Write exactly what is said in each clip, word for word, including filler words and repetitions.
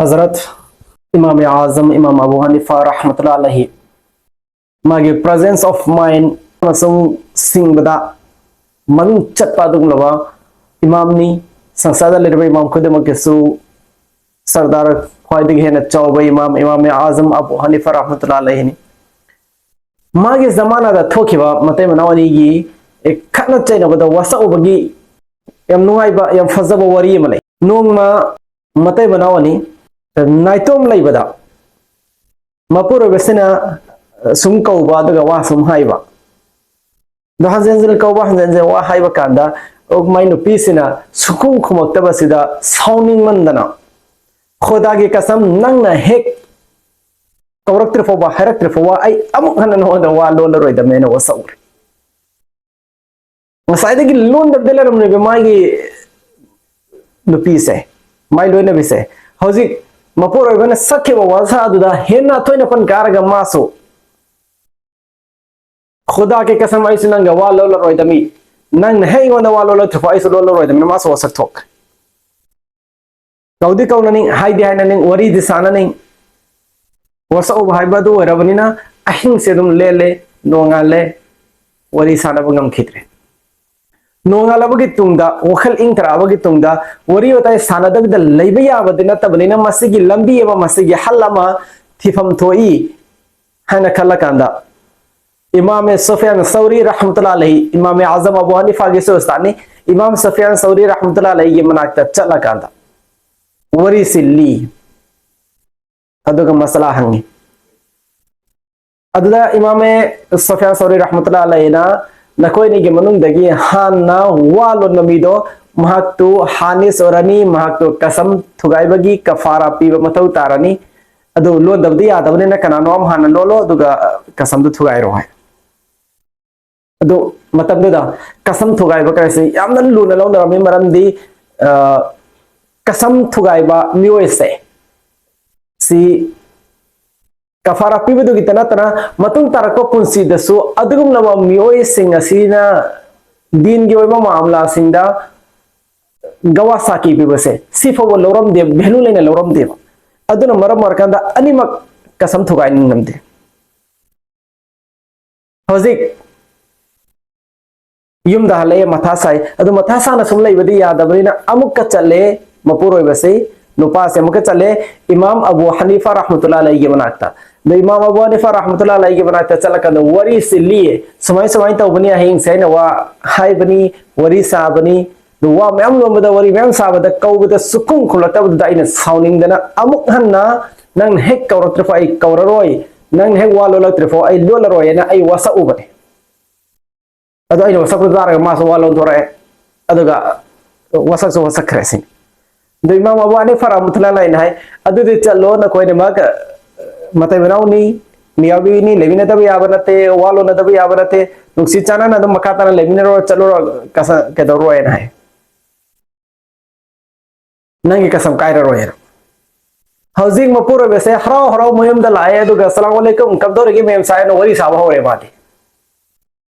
Hazrat ꯏꯃꯥꯝ ꯑꯥꯖꯝ ꯏꯃꯥꯝ Abu ꯍꯅꯤꯐꯥ ꯔꯍꯃꯇꯨꯜꯂꯥꯍꯤ ꯑꯂꯩꯍꯤ ꯃꯥꯒꯤ presence of mind ꯑꯃꯁꯨꯡ ꯁꯤꯡꯕꯗ ꯃꯃꯤꯡ ꯆꯠꯄ ꯑꯗꯨꯒꯨꯝꯂꯕ ꯏꯃꯥꯝꯅꯤ꯫ ꯁꯪꯁꯥꯔꯗ ꯂꯩꯔꯤꯕ ꯏꯃꯥꯝ ꯈꯨꯗꯤꯡꯃꯛꯀꯤꯁꯨ ꯁꯔꯗꯥꯔ, ꯈ꯭ꯋꯥꯏꯗꯒꯤ ꯍꯦꯟꯅ ꯆꯥꯎꯕ ꯏꯃꯥꯝ, ꯏꯃꯥꯝ ꯑꯥꯖꯝ ꯑꯕꯨ ꯍꯅꯤꯐꯥ ꯔꯍꯃꯇꯨꯜꯂꯥꯍꯤ ꯑꯂꯩꯍꯤꯅꯤ꯫ ꯃꯥꯒꯤ ꯖꯃꯥꯅꯥꯗ ꯊꯣꯛꯈꯤꯕ ꯃꯇꯩ ꯃꯅꯥꯎ ꯑꯅꯤꯒꯤ, ꯑꯦ, ꯈꯠꯅ ꯆꯩꯅꯕꯗ ꯋꯥꯁꯛꯎꯕꯒꯤ ꯌꯥꯝ ꯅꯨꯡꯉꯥꯏꯕ, ꯌꯥꯝ ꯐꯖꯕ ꯋꯥꯔꯤ ꯑꯃ ꯂꯩ꯫ ꯅꯣꯡꯃ ꯃꯇꯩ ꯃꯅꯥꯎ ꯑꯅꯤ ꯅꯥꯏꯇꯣꯝ ꯂꯩꯕꯗ ꯃꯄꯨꯔꯣꯏꯕꯁꯤꯅ ꯁꯨꯝ ꯀꯧꯕ, ꯑꯗꯨꯒ ꯋꯥ ꯁꯨꯝ ꯍꯥꯏꯕ꯫ ꯑꯗꯣ ꯍꯟꯖꯤꯟ ꯍꯟꯖꯤꯟ ꯀꯧꯕ, ꯍꯟꯖꯤꯟ ꯍꯟꯖꯤꯟ ꯋꯥ ꯍꯥꯏꯕ ꯀꯥꯟꯗ, ꯃꯥꯏ ꯅꯨꯄꯤꯁꯤꯅ ꯁꯨꯈꯨꯝ ꯈꯨꯝꯃꯛꯇꯕꯁꯤꯗ ꯁꯥꯎꯅꯤꯡꯃꯟꯗꯅ, "ꯈꯨꯗꯥꯒꯤ ꯀꯁꯝ, ꯅꯪꯅ ꯍꯦꯛ ꯀꯧꯔꯛꯇ꯭ꯔꯤ ꯐꯥꯎꯕ, ꯍꯥꯏꯔꯛꯇ꯭ꯔꯤ ꯐꯥꯎꯕ ꯑꯩ ꯑꯃꯨꯛ ꯍꯟꯅ ꯅꯉꯣꯟꯗ ꯋꯥ ꯂꯣꯜꯂꯔꯣꯏꯗꯕꯅꯦꯅ" ꯋꯥꯁꯛꯎꯔꯦ꯫ ꯉꯁꯥꯏꯗꯒꯤ ꯂꯣꯟꯗꯕꯗ ꯂꯩꯔꯝꯂꯤꯕ ꯃꯥꯒꯤ ꯅꯨꯄꯤꯁꯦ, ꯃꯥꯏ ꯂꯣꯏꯅꯕꯤꯁꯦ, ꯍꯧꯖꯤꯛ ꯃꯄꯨꯔꯣꯏꯕꯅ ꯁꯛꯈꯤꯕ ꯋꯥꯁꯥ ꯑꯗꯨꯗ ꯍꯦꯟꯅ ꯑꯊꯣꯏꯅ ꯄꯟ ꯀꯥꯔꯒ ꯃꯥꯁꯨ, "ꯈꯨꯗꯥꯒꯤ ꯀꯁꯝ, ꯑꯩꯁꯨ ꯅꯪꯒ ꯋꯥ ꯂꯣꯜꯂꯔꯣꯏꯗꯃꯤ, ꯅꯪꯅ ꯍꯦꯛ ꯑꯩꯉꯣꯟꯗ ꯋꯥ ꯂꯣꯜꯂꯛꯇ꯭ꯔꯤꯐꯥꯎ ꯑꯩꯁꯨ ꯂꯣꯜꯂꯔꯣꯏꯗꯃꯤ"꯫ ꯃꯥꯁꯨ ꯋꯥꯁꯛ ꯊꯣꯛꯈ꯭ꯔꯦ꯫ ꯀꯧꯗꯤ ꯀꯧꯅꯅꯤꯡ, ꯍꯥꯏꯗꯤ ꯍꯥꯏꯅꯅꯤꯡ, ꯋꯥꯔꯤꯗꯤ ꯁꯥꯟꯅꯅꯤꯡ, ꯋꯥꯁꯛꯎꯕ ꯍꯥꯏꯕ ꯑꯗꯨ ꯑꯣꯏꯔꯕꯅꯤꯅ ꯑꯍꯤꯡꯁꯦ ꯑꯗꯨꯝ ꯂꯦꯜꯂꯦ, ꯅꯣꯡꯉꯥꯜꯂꯦ, ꯋꯥꯔꯤ ꯁꯥꯟꯅꯕ ꯉꯝꯈꯤꯗ꯭ꯔꯦ꯫ ꯅꯣꯡꯉꯥꯜꯂꯕꯒꯤ ꯇꯨꯡꯗ, ꯋꯥꯈꯜ ꯏꯪꯊꯔꯛꯑꯕꯒꯤ ꯇꯨꯡꯗ, ꯋꯥꯔꯤ ꯋꯥꯇꯥꯏ ꯁꯥꯟꯅꯗꯕꯤꯗ ꯂꯩꯕ ꯌꯥꯕꯗꯤ ꯅꯠꯇꯕꯅꯤꯅ ꯃꯁꯤꯒꯤ ꯂꯝꯕꯤ ꯑꯃ, ꯃꯁꯤꯒꯤ ꯍꯜ ꯑꯃ ꯊꯤꯐꯝ ꯊꯣꯛꯏ ꯍꯥꯏꯅ ꯈꯜꯂꯀꯥꯟꯗ, ꯏꯃꯥꯝ ꯁꯨꯐꯤꯌꯥꯟ ꯁꯧꯔꯤ ꯔꯍꯃꯇꯨꯜꯂꯥꯍꯤ ꯑꯂꯩꯍꯤ, ꯏꯃꯥꯝ ꯑꯥꯖꯝ ꯑꯕꯨ ꯍꯅꯤꯐꯥꯒꯤꯁꯨ ꯎꯁꯇꯥꯗꯅꯤ, ꯏꯃꯥꯝ ꯁꯨꯐꯤꯌꯥꯟ ꯁꯧꯔꯤ ꯔꯍꯃꯇꯨꯜꯂꯥꯍꯤ ꯑꯂꯩꯍꯤꯒꯤ ꯃꯅꯥꯛꯇ ꯆꯠꯂꯀꯥꯟꯗ ꯋꯥꯔꯤꯁꯤ ꯂꯤ, ꯑꯗꯨꯒ ꯃꯁꯂꯥ ꯍꯪꯉꯤ꯫ ꯑꯗꯨꯗ ꯏꯃꯥꯝ ꯁꯨꯐꯤꯌꯥꯟ ꯁꯧꯔꯤ ꯔꯍꯃꯇꯨꯜꯂꯥꯍꯤ ꯑꯂꯩꯍꯤꯅ, "ꯅꯈꯣꯏ ꯑꯅꯤꯒꯤ ꯃꯅꯨꯡꯗꯒꯤ ꯍꯥꯟꯅ ꯋꯥ ꯂꯣꯟꯕ ꯃꯤꯗꯣ, ꯃꯍꯥꯛꯇꯨ ꯍꯥꯅꯤꯁ ꯑꯣꯏꯔꯅꯤ, ꯃꯍꯥꯛꯇꯨ ꯀꯁꯝ ꯊꯨꯒꯥꯏꯕꯒꯤ ꯀꯐꯥꯔꯥ ꯄꯤꯕ ꯃꯊꯧ ꯇꯥꯔꯅꯤ꯫ ꯑꯗꯨ ꯂꯣꯟꯗꯕꯗꯤ ꯌꯥꯗꯕꯅꯤꯅ ꯀꯅꯥꯅꯣ ꯑꯃ ꯍꯥꯟꯅ ꯂꯣꯜꯂꯣ, ꯑꯗꯨꯒ ꯀꯁꯝꯗꯨ ꯊꯨꯒꯥꯏꯔꯣ" ꯍꯥꯏ꯫ ꯑꯗꯨ ꯃꯇꯝꯗꯨꯗ ꯀꯁꯝ ꯊꯨꯒꯥꯏꯕ ꯀꯥꯏꯁꯦ ꯌꯥꯝꯅ ꯂꯨꯅ ꯂꯧꯅꯔꯝꯃꯤ, ꯃꯔꯝꯗꯤ, ꯑ, ꯀꯁꯝ ꯊꯨꯒꯥꯏꯕ ꯃꯤꯑꯣꯏꯁꯦ ꯁꯤ ꯀꯐꯥꯔꯥ ꯄꯤꯕꯗꯨꯒꯤꯇ ꯅꯠꯇꯅ ꯃꯇꯨꯡ ꯇꯥꯔꯛꯄ ꯄꯨꯟꯁꯤꯗꯁꯨ ꯑꯗꯨꯒꯨꯝꯂꯕ ꯃꯤꯑꯣꯏꯁꯤꯡ ꯑꯁꯤꯅ ꯗꯤꯟꯒꯤ ꯑꯣꯏꯕ ꯃꯥꯃꯂꯥꯁꯤꯡꯗ ꯒꯋꯥ ꯁꯥꯀꯤ ꯄꯤꯕꯁꯦ ꯁꯤ ꯐꯥꯎꯕ ꯂꯧꯔꯝꯗꯦ, value ꯂꯩꯅ ꯂꯧꯔꯝꯗꯦꯕ꯫ ꯑꯗꯨꯅ ꯃꯔꯝ ꯑꯣꯏꯔꯀꯥꯟꯗ ꯑꯅꯤꯃꯛ ꯀꯁꯝ ꯊꯨꯒꯥꯏꯅꯤꯡꯉꯝꯗꯦ꯫ ꯍꯧꯖꯤꯛ ꯌꯨꯝꯗ ꯍꯜꯂꯛꯑꯦ, ꯃꯊꯥ ꯁꯥꯏ꯫ ꯑꯗꯨ ꯃꯊꯥ ꯁꯥꯅ ꯁꯨꯝ ꯂꯩꯕꯗꯤ ꯌꯥꯗꯕꯅꯤꯅ ꯑꯃꯨꯛꯀ ꯆꯠꯂꯦ ꯃꯄꯨꯔꯣꯏꯕꯁꯤ, ꯅꯨꯄꯥꯁꯦ ꯑꯃꯨꯛꯀ ꯆꯠꯂꯦ ꯏꯃꯥꯝ ꯑꯕꯨ ꯍꯅꯤꯐꯥ ꯔꯍꯃꯇꯨꯜꯂꯥꯍꯤ ꯑꯂꯩꯒꯤ ꯃꯅꯥꯛꯇ꯫ ꯑꯗꯣ ꯏꯃꯥꯝ ꯑꯕꯨ ꯍꯅꯤꯐꯥ ꯔꯍꯃꯇꯨꯜꯂꯥꯍꯤ ꯑꯂꯩꯒꯤ ꯃꯅꯥꯛꯇ ꯆꯠꯂꯀꯥꯟꯗ ꯋꯥꯔꯤꯁꯤ ꯂꯤꯌꯦ, ꯁꯨꯃꯥꯏ ꯁꯨꯃꯥꯏꯅ ꯇꯧꯕꯅꯤ, ꯑꯍꯤꯡꯁꯦ ꯑꯩꯅ ꯋꯥ ꯍꯥꯏꯕꯅꯤ, ꯋꯥꯔꯤ ꯁꯥꯕꯅꯤ, ꯑꯗꯨ ꯋꯥ ꯃꯌꯥꯝ ꯂꯣꯟꯕꯗ, ꯋꯥꯔꯤ ꯃꯌꯥꯝ ꯁꯥꯕꯗ ꯀꯧꯕꯗ ꯁꯨꯛꯈꯨꯝ ꯈꯨꯝꯂꯛꯇꯕꯗꯨꯗ ꯑꯩꯅ ꯁꯥꯎꯅꯤꯡꯗꯅ ꯑꯃꯨꯛ ꯍꯟꯅ ꯅꯪꯅ ꯍꯦꯛ ꯀꯧꯔꯛꯇ꯭ꯔꯤꯐꯥꯎ ꯑꯩ ꯀꯧꯔꯔꯣꯏ, ꯅꯪꯅ ꯍꯦꯛ ꯋꯥ ꯂꯣꯜꯂꯛꯇ꯭ꯔꯤꯐꯥꯎ ꯑꯩ ꯂꯣꯜꯂꯔꯣꯏ ꯍꯥꯏꯅ ꯑꯩ ꯋꯥꯁꯛꯎꯕꯅꯤ꯫ ꯑꯗꯣ ꯑꯩꯅ ꯋꯥꯁꯛꯄꯗꯨ ꯇꯥꯔꯒ ꯃꯥꯁꯨ ꯋꯥ ꯂꯣꯟꯊꯣꯔꯛꯑꯦ, ꯑꯗꯨꯒ ꯋꯥꯁꯛꯁꯨ ꯋꯥꯁꯛꯈ꯭ꯔꯦ ꯁꯤꯅꯤ꯫ ꯑꯗꯣ ꯏꯃꯥꯝ ꯑꯕꯨ ꯍꯅꯤꯐꯥ ꯔꯍꯃꯇꯨꯜꯂꯥꯍꯤ ꯑꯂꯩꯅ ꯍꯥꯏ, "ꯑꯗꯨꯗꯤ ꯆꯠꯂꯣ, ꯅꯈꯣꯏꯅ ꯃꯥꯒ ꯃꯇꯩ ꯃꯅꯥꯎꯅꯤ, ꯃꯤꯌꯥꯕꯤꯅꯤ, ꯂꯩꯃꯤꯟꯅꯗꯕ ꯌꯥꯕ ꯅꯠꯇꯦ, ꯋꯥ ꯂꯣꯟꯅꯗꯕ ꯌꯥꯕ ꯅꯠꯇꯦ, ꯅꯨꯡꯁꯤ ꯆꯥꯟꯅꯅ ꯑꯗꯨꯝ ꯃꯈꯥ ꯇꯥꯅ ꯂꯩꯃꯤꯟꯅꯔꯣ, ꯆꯠꯂꯨꯔꯣ, ꯀꯁ-, ꯀꯩꯗꯧꯔꯣꯏꯅ ꯍꯥꯏ꯫ ꯅꯪꯒꯤ ꯀꯁꯝ ꯀꯥꯏꯔꯔꯣꯏꯅ"꯫ ꯍꯧꯖꯤꯛ ꯃꯄꯨꯔꯣꯏꯕꯁꯦ ꯍꯔꯥꯎ ꯍꯔꯥꯎ ꯃꯌꯨꯝꯗ ꯂꯥꯛꯑꯦ, ꯑꯗꯨꯒ "ꯑꯁꯂꯥꯃꯨ ꯑꯂꯩꯀꯨꯝ, ꯀꯝꯗꯧꯔꯤꯒꯦ ꯃꯦꯝ ꯁꯥꯍꯦꯕꯅ?" ꯋꯥꯔꯤ ꯁꯥꯕ ꯍꯧꯔꯦ ꯃꯥꯗꯤ꯫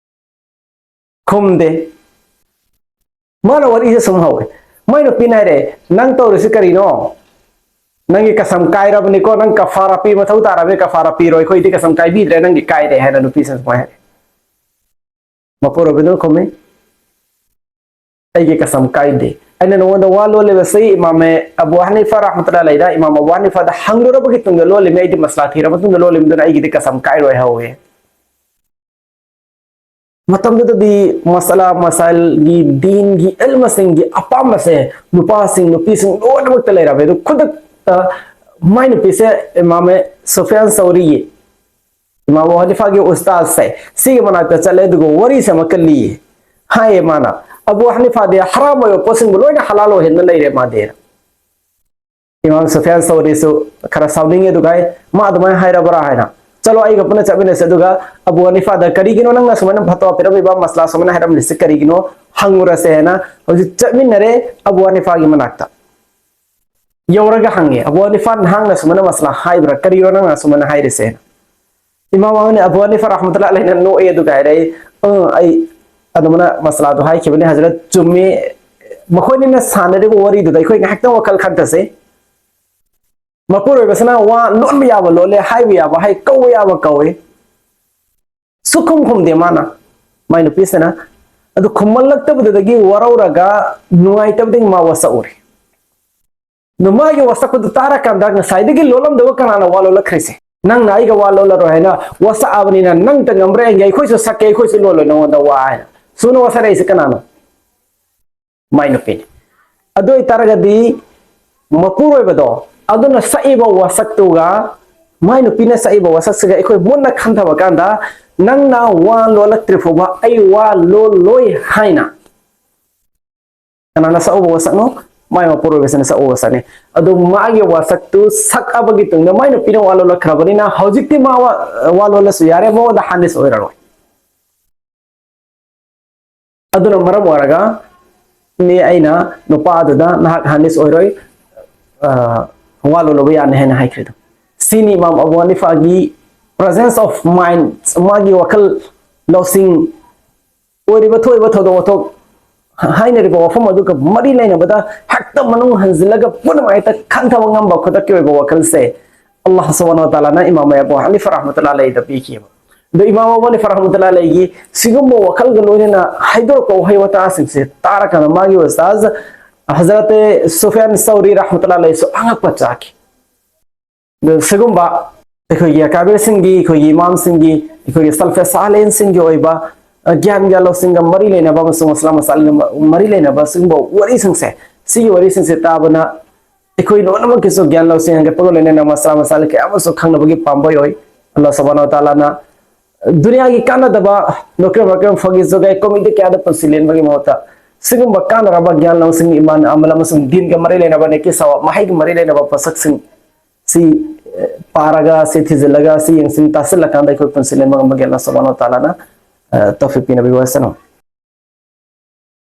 ꯈꯨꯝꯗꯦ꯫ ꯃꯥꯅ ꯋꯥꯔꯤꯁꯦ ꯁꯨꯝ ꯍꯧꯋꯦ꯫ ꯃꯥꯏ ꯅꯨꯄꯤꯅ ꯍꯥꯏꯔꯦ, "ꯅꯪ ꯇꯧꯔꯤꯁꯤ ꯀꯔꯤꯅꯣ? ꯅꯪꯒꯤ ꯀꯁꯝ ꯀꯥꯏꯔꯕꯅꯤꯀꯣ, ꯅꯪ ꯀꯐꯥꯔꯥ ꯄꯤ ꯃꯊꯧ ꯇꯥꯔꯕꯅꯤ, ꯀꯐꯥꯔꯥ ꯄꯤꯔꯣꯏ, ꯑꯩꯈꯣꯏꯗꯤ ꯀꯁꯝ ꯀꯥꯏꯕꯤꯗ꯭ꯔꯦ, ꯅꯪꯒꯤ ꯀꯥꯏꯔꯦ" ꯍꯥꯏꯅ ꯅꯨꯄꯤꯁꯤꯅ ꯁꯨꯃꯥꯏꯅ ꯍꯥꯏ꯫ ꯃꯄꯨꯔꯣꯏꯕꯗꯨꯅ ꯈꯨꯝꯃꯤ, "ꯑꯩꯒꯤ ꯀꯁꯝ ꯀꯥꯏꯗꯦ꯫ ꯑꯩꯅ ꯅꯉꯣꯟꯗ ꯋꯥ ꯂꯣꯜꯂꯤꯕꯁꯤ ꯏꯃꯥꯝ ꯑꯕꯨ ꯍꯅꯤꯐꯥ ꯔꯍꯃꯇꯨꯜꯂꯥꯍꯤ ꯑꯂꯩꯗ, ꯏꯃꯥꯝ ꯑꯕꯨ ꯍꯅꯤꯐꯥꯗ ꯍꯪꯂꯨꯔꯕꯒꯤ ꯇꯨꯡꯗ ꯂꯣꯜꯂꯤꯃꯤ, ꯑꯩꯗꯤ ꯃꯁꯂꯥ ꯊꯤꯔ ꯃꯇꯨꯡꯗ ꯂꯣꯜꯂꯤꯃꯤ, ꯑꯗꯨꯅ ꯑꯩꯒꯤꯗꯤ ꯀꯁꯝ ꯀꯥꯏꯔꯣꯏ" ꯍꯧꯋꯦ꯫ ꯃꯇꯝꯗꯨꯗꯗꯤ ꯃꯁꯂꯥ ꯃꯁꯥꯏꯜꯒꯤ, ꯗꯤꯟꯒꯤ, ꯏꯜꯃꯁꯤꯡꯒꯤ ꯑꯄꯥꯝꯕꯁꯦ ꯅꯨꯄꯥꯁꯤꯡ, ꯅꯨꯄꯤꯁꯤꯡ ꯂꯣꯏꯅꯃꯛꯇ ꯂꯩꯔꯝꯃꯦ꯫ ꯑꯗꯨ ꯈꯨꯗꯛꯇ ꯃꯥꯏ ꯅꯨꯄꯤꯁꯦ ꯏꯃꯥꯝ ꯁꯨꯐꯤꯌꯥꯟ ꯁꯧꯔꯤꯒꯤ, ꯏꯃꯥꯝ ꯑꯕꯨ ꯍꯅꯤꯐꯥꯒꯤ ꯎꯁꯇꯥꯗꯁꯦ, ꯁꯤꯒꯤ ꯃꯅꯥꯛꯇ ꯆꯠꯂꯦ, ꯑꯗꯨꯒ ꯋꯥꯔꯤꯁꯦ ꯑꯃ ꯀꯜꯂꯤ꯫ ꯍꯥꯏꯌꯦ ꯃꯥꯅ, "ꯑꯕꯨ ꯍꯅꯤꯐꯥꯗꯤ ꯍꯔꯥꯝ ꯑꯣꯏꯕ ꯄꯣꯠꯁꯤꯡꯕꯨ ꯂꯣꯏꯅ ꯍꯂꯥꯜ ꯑꯣꯏꯍꯟꯕ ꯂꯩꯔꯦ ꯃꯥꯗꯤ"꯫ ꯏꯃꯥꯝ ꯁꯨꯐꯤꯌꯥꯟ ꯁꯧꯔꯤꯁꯨ ꯈꯔ ꯁꯥꯎꯅꯤꯡꯉꯦ, ꯑꯗꯨꯒ ꯑꯩ, "ꯃꯥ ꯑꯗꯨꯃꯥꯏꯅ ꯍꯥꯏꯔꯕ꯭ꯔꯥ?" ꯍꯥꯏꯅ, "ꯆꯠꯂꯣ, ꯑꯩꯒ ꯄꯨꯟꯅ ꯆꯠꯃꯤꯟꯅꯁꯦ, ꯑꯗꯨꯒ ꯑꯕꯨ ꯍꯅꯤꯐꯥꯗ ꯀꯔꯤꯒꯤꯅꯣ ꯅꯪꯅ ꯁꯨꯃꯥꯏꯅ ꯐꯇꯋꯥ ꯄꯤꯔꯝꯃꯤꯕ, ꯃꯁꯂꯥ ꯁꯨꯃꯥꯏꯅ ꯍꯥꯏꯔꯝꯂꯤꯁꯤ ꯀꯔꯤꯒꯤꯅꯣ ꯍꯪꯉꯨꯔꯁꯦ" ꯍꯥꯏꯅ ꯍꯧꯖꯤꯛ ꯆꯠꯃꯤꯟꯅꯔꯦ ꯑꯕꯨ ꯍꯅꯤꯐꯥꯒꯤ ꯃꯅꯥꯛꯇ꯫ ꯌꯧꯔꯒ ꯍꯪꯉꯦ, "ꯑꯕꯨ ꯍꯅꯤꯐꯥ, ꯅꯍꯥꯛꯅ ꯁꯨꯃꯥꯏꯅ ꯃꯁꯂꯥ ꯍꯥꯏꯕ꯭ꯔꯥ? ꯀꯔꯤꯒꯤꯅꯣ ꯅꯪꯅ ꯁꯨꯃꯥꯏꯅ ꯍꯥꯏꯔꯤꯁꯦ?" ꯏꯃꯥꯝ ꯑꯃꯅ, ꯑꯕꯨ ꯍꯅꯤꯐꯥ ꯔꯍꯃꯇꯨꯜꯂꯥꯍꯤ ꯑꯂꯩꯅ ꯅꯣꯛꯑꯦ, ꯑꯗꯨꯒ ꯍꯥꯏꯔꯛꯑꯦ, "ꯑ, ꯑꯩ ꯑꯗꯨꯃꯥꯏꯅ ꯃꯁꯂꯥꯗꯣ ꯍꯥꯏꯈꯤꯕꯅꯤ ꯍꯖꯔꯠ, ꯆꯨꯝꯃꯤ꯫ ꯃꯈꯣꯏꯅꯤꯅ ꯁꯥꯟꯅꯔꯤꯕ ꯋꯥꯔꯤꯗꯨꯗ ꯑꯩꯈꯣꯏ ꯉꯥꯏꯍꯥꯛꯇꯪ ꯋꯥꯈꯜ ꯈꯟꯊꯁꯦ꯫ ꯃꯄꯨꯔꯣꯏꯕꯁꯤꯅ ꯋꯥ ꯂꯣꯟꯕ ꯌꯥꯕ ꯂꯣꯜꯂꯦ, ꯍꯥꯏꯕ ꯌꯥꯕ ꯍꯥꯏ, ꯀꯧꯕ ꯌꯥꯕ ꯀꯧꯏ꯫ ꯁꯨꯈꯨꯝ ꯈꯨꯝꯗꯦ ꯃꯥꯅ, ꯃꯥꯏ ꯅꯨꯄꯤꯁꯤꯅ꯫ ꯑꯗꯨ ꯈꯨꯝꯃꯜꯂꯛꯇꯕꯗꯨꯗꯒꯤ ꯋꯥꯔꯧꯔꯒ, ꯅꯨꯡꯉꯥꯏꯇꯕꯗꯒꯤ ꯃꯥ ꯋꯥꯁꯛꯎꯔꯦ꯫ ꯑꯗꯨ ꯃꯥꯒꯤ ꯋꯥꯁꯛꯄꯗꯨ ꯇꯥꯔꯀꯥꯟꯗ ꯉꯁꯥꯏꯗꯒꯤ ꯂꯣꯜꯂꯝꯗꯕ ꯀꯅꯥꯅ ꯋꯥ ꯂꯣꯜꯂꯛꯈ꯭ꯔꯤꯁꯦ? ꯅꯪꯅ ꯑꯩꯒ ꯋꯥ ꯂꯣꯜꯂꯔꯣꯏ ꯍꯥꯏꯅ ꯋꯥꯁꯛꯑꯕꯅꯤꯅ, ꯅꯪꯇ ꯉꯝꯕ꯭ꯔꯥ ꯌꯦꯡꯒꯦ, ꯑꯩꯈꯣꯏꯁꯨ ꯁꯛꯀꯦ, ꯑꯩꯈꯣꯏꯁꯨ ꯂꯣꯜꯂꯣꯏ ꯅꯉꯣꯟꯗ ꯋꯥ ꯍꯥꯏꯅ꯫ ꯁꯨꯅ ꯋꯥꯁꯛꯂꯛꯏꯁꯦ ꯀꯅꯥꯅꯣ? ꯃꯥꯏ ꯅꯨꯄꯤꯅꯤ꯫ ꯑꯗꯨ ꯑꯣꯏꯇꯥꯔꯒꯗꯤ ꯃꯄꯨꯔꯣꯏꯕꯗꯣ, ꯑꯗꯨꯅ ꯁꯛꯏꯕ ꯋꯥꯁꯛꯇꯨꯒ ꯃꯥꯏ ꯅꯨꯄꯤꯅ ꯁꯛꯏꯕ ꯋꯥꯁꯛꯁꯤꯒ ꯑꯩꯈꯣꯏ ꯃꯨꯟꯅ ꯈꯟꯊꯕ ꯀꯥꯟꯗ, ꯅꯪꯅ ꯋꯥ ꯂꯣꯜꯂꯛꯇ꯭ꯔꯤ ꯐꯥꯎꯕ ꯑꯩ ꯋꯥ ꯂꯣꯜꯂꯣꯏ ꯍꯥꯏꯅ ꯀꯅꯥꯅ ꯁꯛꯎꯕ ꯋꯥꯁꯛꯅꯣ? ꯃꯥꯏ ꯃꯄꯨꯔꯣꯏꯕꯁꯤꯅ ꯁꯛꯎꯕ ꯋꯥꯁꯛꯅꯤ꯫ ꯑꯗꯨ ꯃꯥꯒꯤ ꯋꯥꯁꯛꯇꯨ ꯁꯛꯑꯕꯒꯤ ꯇꯨꯡꯗ ꯃꯥꯏ ꯅꯨꯄꯤꯅ ꯋꯥ ꯂꯣꯜꯂꯛꯈ꯭ꯔꯕꯅꯤꯅ, ꯍꯧꯖꯤꯛꯇꯤ ꯃꯥ ꯋꯥ, ꯋꯥ ꯂꯣꯜꯂꯁꯨ ꯌꯥꯔꯦ, ꯃꯉꯣꯟꯗ ꯍꯥꯟꯅꯤꯁ ꯑꯣꯏꯔꯔꯣꯏ꯫ ꯑꯗꯨꯅ ꯃꯔꯝ ꯑꯣꯏꯔꯒ ꯅꯦ ꯑꯩꯅ ꯅꯨꯄꯥꯗꯨꯗ ꯅꯍꯥꯛ ꯍꯥꯟꯅꯤꯁ ꯑꯣꯏꯔꯣꯏ, ꯑ, ꯋꯥ ꯂꯣꯜꯂꯨꯕ ꯌꯥꯅꯤ ꯍꯥꯏꯅ ꯍꯥꯏꯈ꯭ꯔꯤꯗꯣ꯫ ꯁꯤꯅꯤ ꯏꯃꯥꯝ ꯑꯕꯨ ꯍꯅꯤꯐꯥꯒꯤ presence of mind, ꯃꯥꯒꯤ ꯋꯥꯈꯜ ꯂꯧꯁꯤꯡ, ꯑꯣꯏꯔꯤꯕ ꯊꯣꯛꯏꯕ ꯊꯧꯗꯣꯛ ꯋꯥꯊꯣꯛ, ꯍꯥꯏꯅꯔꯤꯕ ꯋꯥꯐꯝ ꯑꯗꯨꯒ ꯃꯔꯤ ꯂꯩꯅꯕꯗ ꯍꯦꯛꯇ ꯃꯅꯨꯡ ꯍꯟꯖꯤꯜꯂꯒ ꯄꯨꯝꯅꯃꯛ ꯍꯦꯛꯇ ꯈꯟꯊꯕ ꯉꯝꯕ ꯈꯨꯗꯛꯀꯤ ꯑꯣꯏꯕ ꯋꯥꯈꯜꯁꯦ ꯑꯜꯂꯥꯍ ꯁꯨꯕꯍꯥꯅꯍꯨ ꯋ ꯇꯥꯂꯥꯅ ꯏꯃꯥꯝ ꯑꯕꯨ ꯍꯅꯤꯐ ꯔꯍꯃꯇꯨꯜꯂꯥꯍꯤ ꯑꯂꯩꯍꯤꯗ ꯄꯤꯈꯤꯕ꯫ ꯑꯗꯣ ꯏꯃꯥꯝ ꯑꯕꯨ ꯍꯅꯤꯐ ꯔꯍꯃꯇꯨꯜꯂꯥꯍꯤ ꯑꯂꯩꯍꯤꯒꯤ ꯁꯤꯒꯨꯝꯕ ꯋꯥꯈꯜꯒ ꯂꯣꯏꯅꯅ ꯍꯥꯏꯗꯣꯔꯛꯄ ꯋꯥꯍꯩ ꯋꯥꯇꯥꯁꯤꯡꯁꯦ ꯇꯥꯔꯀꯥꯟꯗ ꯃꯥꯒꯤ ꯎꯁꯇꯥꯖ ꯍꯖꯔꯠ ꯁꯨꯐꯤꯌꯥꯟ ꯁꯧꯔꯤ ꯔꯍꯃꯇꯨꯜꯂꯥꯍꯤ ꯑꯂꯩꯍꯤꯁꯨ ꯑꯉꯛꯄ ꯆꯥꯈꯤ꯫ ꯑꯗꯨ ꯁꯤꯒꯨꯝꯕ ꯑꯩꯈꯣꯏꯒꯤ ꯑꯀꯥꯕꯤꯔꯁꯤꯡꯒꯤ, ꯑꯩꯈꯣꯏꯒꯤ ꯏꯃꯥꯝꯁꯤꯡꯒꯤ, ꯑꯩꯈꯣꯏꯒꯤ ꯁꯜꯐꯦ ꯁꯥꯂꯦꯟꯁꯤꯡꯒꯤ ꯑꯣꯏꯕ, ꯑ, ꯒ꯭ꯌꯥꯟꯒ ꯂꯧꯁꯤꯡꯒ ꯃꯔꯤ ꯂꯩꯅꯕ ꯑꯃꯁꯨꯡ ꯃꯁꯂꯥ ꯃꯁꯥꯏꯜꯒ ꯃ-, ꯃꯔꯤ ꯂꯩꯅꯕ ꯁꯤꯒꯨꯝꯕ ꯋꯥꯔꯤꯁꯤꯡꯁꯦ, ꯁꯤꯒꯤ ꯋꯥꯔꯤꯁꯤꯡꯁꯦ ꯇꯥꯕꯅ ꯑꯩꯈꯣꯏ ꯂꯣꯏꯅꯃꯛꯀꯤꯁꯨ ꯒ꯭ꯌꯥꯟ ꯂꯧꯁꯤꯡ ꯍꯦꯟꯒꯠꯄꯒ ꯂꯣꯏꯅꯅ ꯃꯁꯂꯥ ꯃꯁꯥꯏꯜ ꯀꯌꯥ ꯑꯃꯁꯨ ꯈꯪꯅꯕꯒꯤ ꯄꯥꯝꯕꯩ ꯑꯣꯏ꯫ ꯑꯜꯂꯥꯍ ꯁꯨꯕꯍꯥꯅꯍꯨ ꯋ ꯇꯥꯂꯥꯅ ꯗꯨꯅꯤꯌꯥꯒꯤ ꯀꯥꯟꯅꯗꯕ ꯅꯣꯀ꯭ꯔꯦꯝ ꯃꯀ꯭ꯔꯦꯝ ꯐꯥꯒꯤ ꯖꯨꯒꯥꯏ ꯀꯣꯃꯦꯗꯤ ꯀꯌꯥꯗ ꯄꯨꯟꯁꯤ ꯂꯦꯟꯕꯒꯤ ꯃꯍꯨꯠꯇ ꯁꯤꯒꯨꯝꯕ ꯀꯥꯟꯅꯔꯕ ꯒ꯭ꯌꯥꯟ ꯂꯧꯁꯤꯡ, ꯏꯃꯥꯟ ꯑꯃꯜ ꯑꯃꯁꯨꯡ ꯗꯤꯟꯒ ꯃꯔꯤ ꯂꯩꯅꯕ ꯅꯦꯀꯤ ꯁꯋꯥꯕ, ꯃꯍꯩꯒ ꯃꯔꯤ ꯂꯩꯅꯕ ꯄꯣꯠꯁꯛꯁꯤꯡ ꯁꯤ, ꯑ, ꯄꯥꯔꯒ, ꯁꯤ ꯊꯤꯖꯤꯜꯂꯒ, ꯁꯤ ꯌꯦꯡꯁꯤꯟ ꯇꯥꯁꯤꯜꯂꯀꯥꯟꯗ ꯑꯩꯈꯣꯏ ꯄꯨꯟꯁꯤ ꯂꯦꯟꯕ ꯉꯝꯕꯒꯤ ꯑꯜꯂꯥꯍ ꯁꯨꯕꯍꯥꯅꯍꯨ ꯋ ꯇꯥꯂꯥꯅ, ꯑ, ꯇꯧꯐꯤꯛ ꯄꯤꯅꯕꯤꯌꯨ꯫ ꯋꯥꯁꯅꯝ꯫